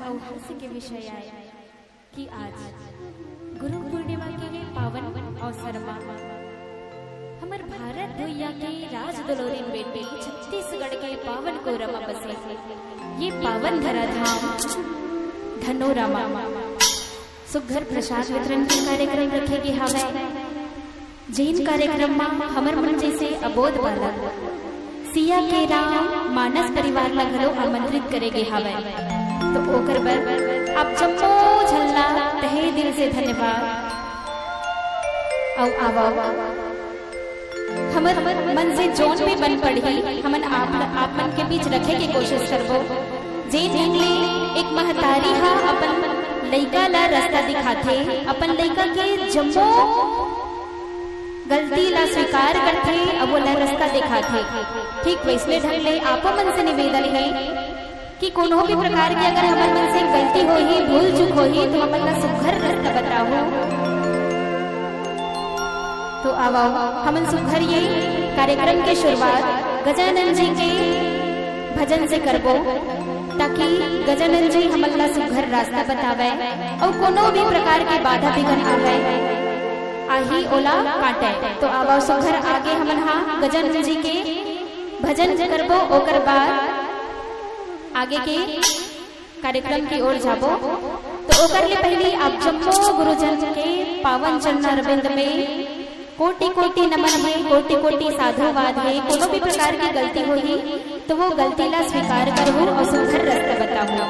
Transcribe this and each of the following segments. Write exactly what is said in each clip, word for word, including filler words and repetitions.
अउ हर्ष के विषय आय कि आज गुरु पूर्णिमा के पावन अवसर म हमर भारत भुइयां के राज दुलौरिन बेटी छत्तीसगढ़ के पावन कोरा म बसे ये पावन धरा धाम धनोरा म सुघ्घर प्रसाद वितरण के कार्यक्रम रखे गे हावय। जेन कार्यक्रम म हमर मन जैसे अबोध बालक सिया के राम मानस परिवार ला घलो आमंत्रित करे गे हावय। तो ओकर बर आप जम्मो झन ला तहे दिल से धन्यवाद। अउ आवव, हमर मन से जोन भी बन पड़ही, हमन आप, आप मन के बीच रखे के कोशिश करबो। जेन ढंग ले एक महतारी ह अपन लइका ला रास्ता दिखाथे, अपन लइका के जम्मो गलती ला स्वीकार करथे, अब ओला रास्ता दिखाथे, ठीक वैसने ढंग ले आपो मन से निवेदन हे कि कोनो भी प्रकार के अगर हमर मन से गलती होही, भूल चूक होही, तो हमन ला सुघ्घर रास्ता बताहू। तो आवव, हमन सुघ्घर ये कार्यक्रम के शुरुआत गजानन जी के भजन से करबो, ताकि गजानन जी हमन ला सुघ्घर रास्ता बतावय अउ कोनो भी प्रकार के बाधा विघ्न आवय, आही ओला काटय। तो आवव सुघ्घर आगे हमन हा गजानन जी के भजन करबो, ओकर बाद आगे के कार्यक्रम की ओर जाबो। तो ओकर ले पहली आप जम्मो गुरुजन के पावन चरण अरविंद में कोटि कोटि नमन हे, कोटि कोटि साधुवाद हे। कोनो भी प्रकार की गलती होही तो वो गलती ला स्वीकार करहू अउ सुघ्घर रास्ता बताहू।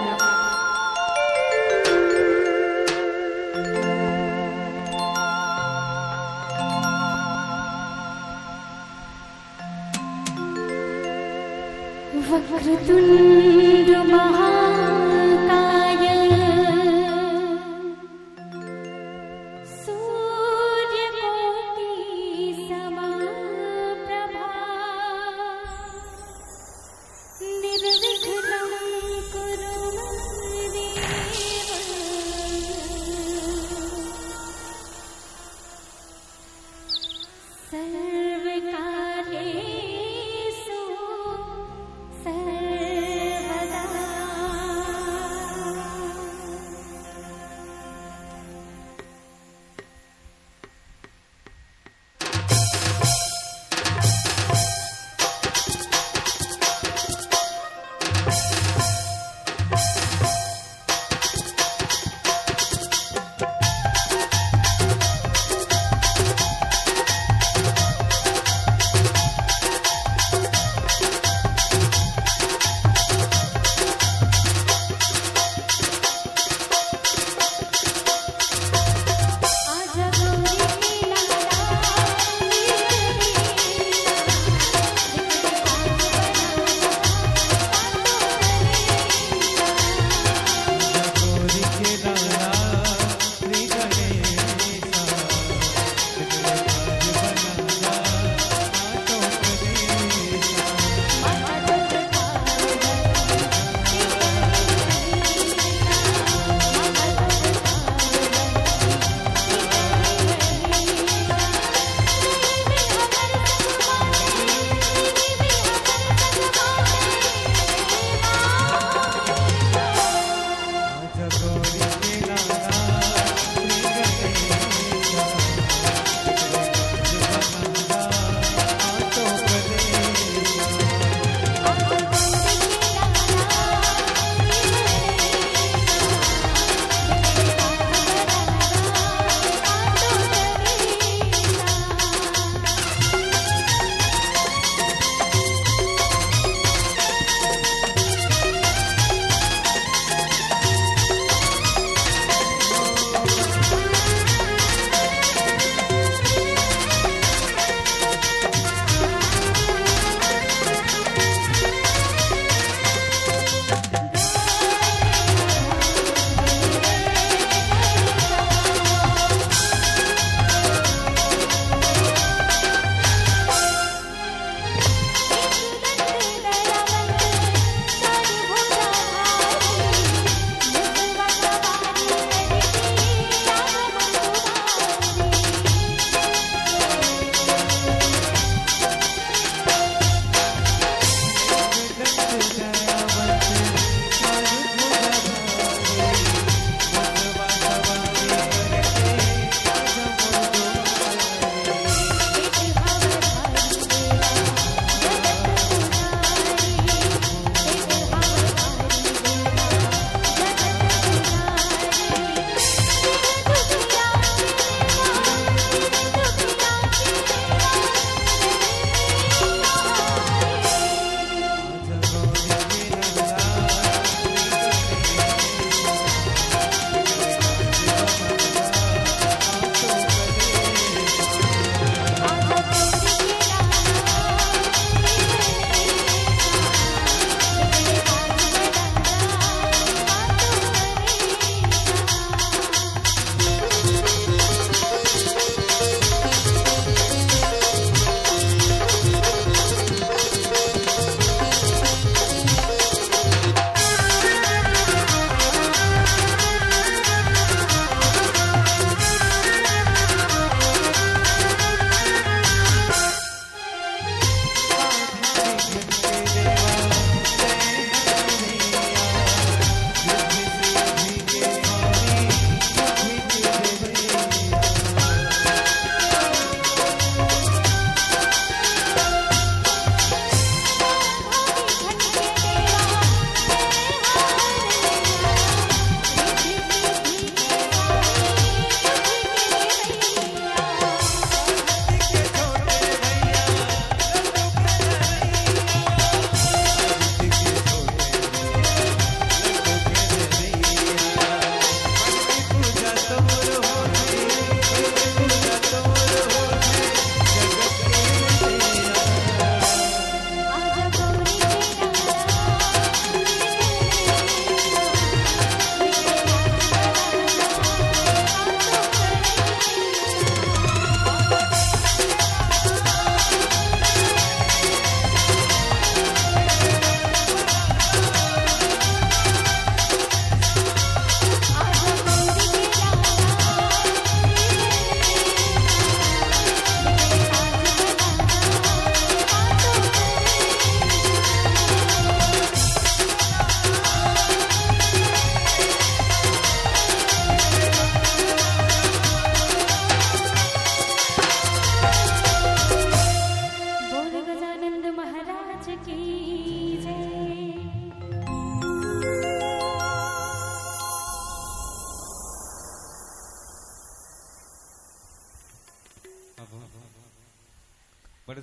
वक्रतुंड महाकाय सूर्यकोटि समप्रभा निर्विघ्नं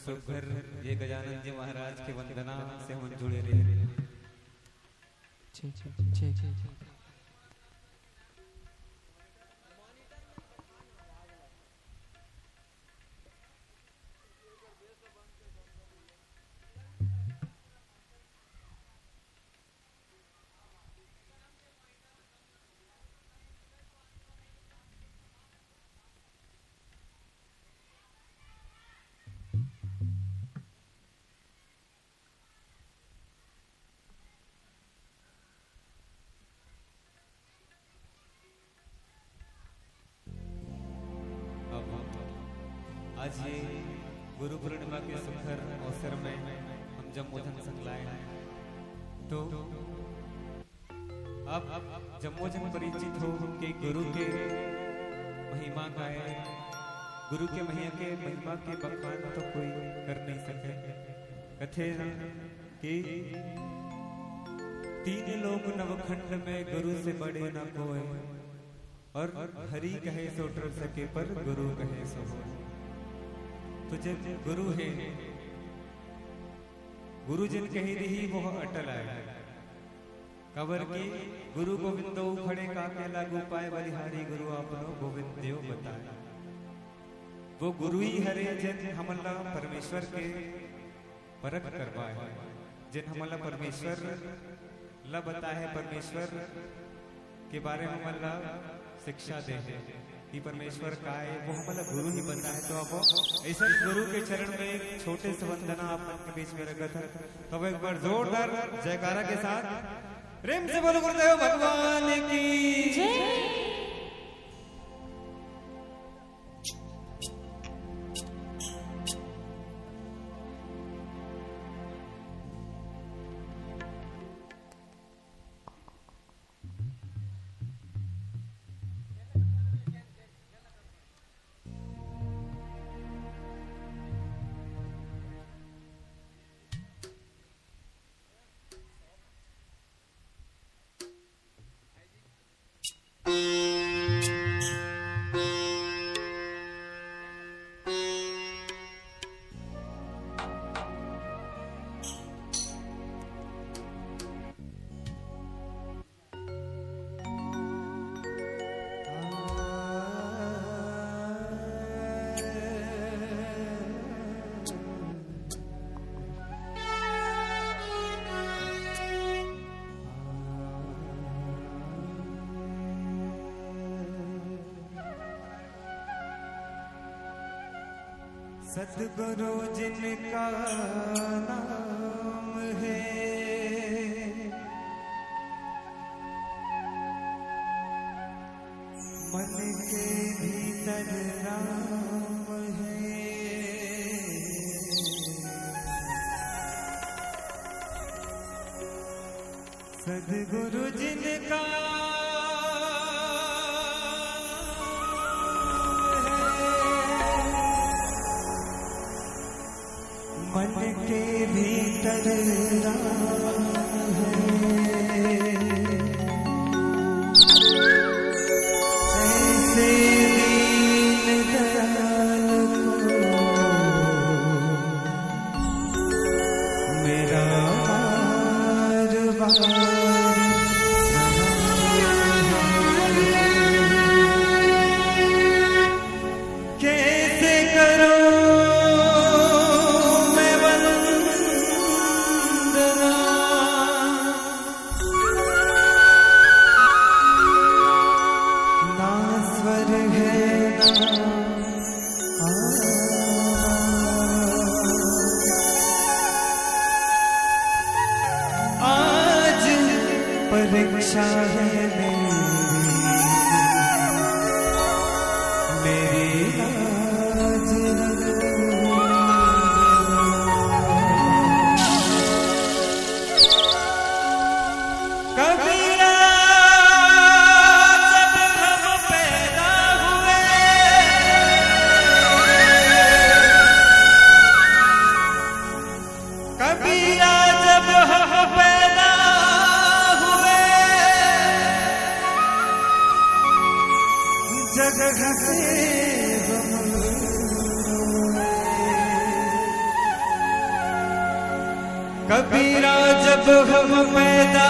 सुघर ये गजानन जी महाराज के वंदना से हमन जुड़े रहे। अब आज ये गुरु पूर्णिमा के सुंदर अवसर में हम जम्मो झन संग लाए हैं। तो अब जम्मो झन परिचित हो कि गुरु के महिमा का है। गुरु के महिमा के, महिमा के बखान तो कोई कर नहीं सके। कथे ना कि तीन लोक नवखंड में गुरु से बड़े ना कोई, और हरि कहे सो टल सके पर गुरु कहे सो होय। तो जब गुरु है, गुरु जिन कही रही वो अटल आए। काबर कि गुरु गोविंदो खड़े काके लागू पाए, बलिहारी गुरु आपनो गोविंद देव बताए। वो गुरु ही हरे जिन हमन ला परमेश्वर के परख करवाए, जिन हमन ला परमेश्वर ला बताए हे, परमेश्वर के बारे में हमन ला शिक्षा दे हे कि परमेश्वर का है, वो हमन ला गुरु ही बताए हे। तो अब ऐसे गुरु के चरण में एक छोटे से वंदना आप मन के बीच में रखत हन। तो अब एक बार जोरदार जयकारा के साथ प्रेम से बोलो गुरुदेव भगवान की। सतगुरु जिनका नाम है, मन के भीतर राम है। सतगुरु जिनका है, मन के भीतर राम है। ऐसे दीन दयाल को मेरा बार बार कैसे करूं मैं वंदना, ना स्वर है ना आवाज। आज परीक्षा है मेरी, मेरी लाज। कबीरा, जब हम पैदा हुए, कबीरा, जब हम पैदा हुए, जग हंसे हम रोए। कबीरा, जब हम पैदा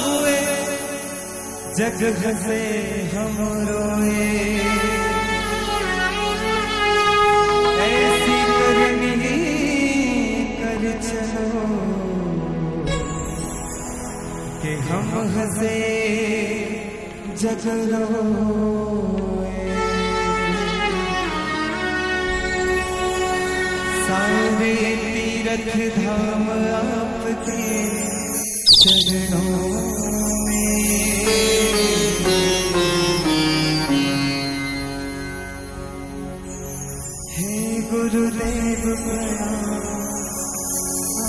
हुए, जग हंसे हम रोए। ऐसी करनी कर चलो कि हम हंसे जग रोए। सारे तीरथ धाम आपके चरणों में। हे गुरुदेव प्रणाम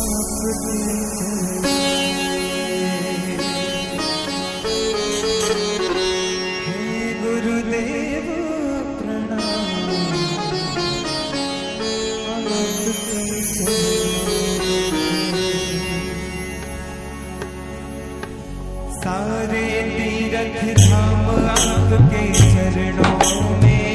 आपके चरणों में। हे गुरुदेव प्रणाम आपके चरणों में। सारे तीरथ धाम आपके चरणों में।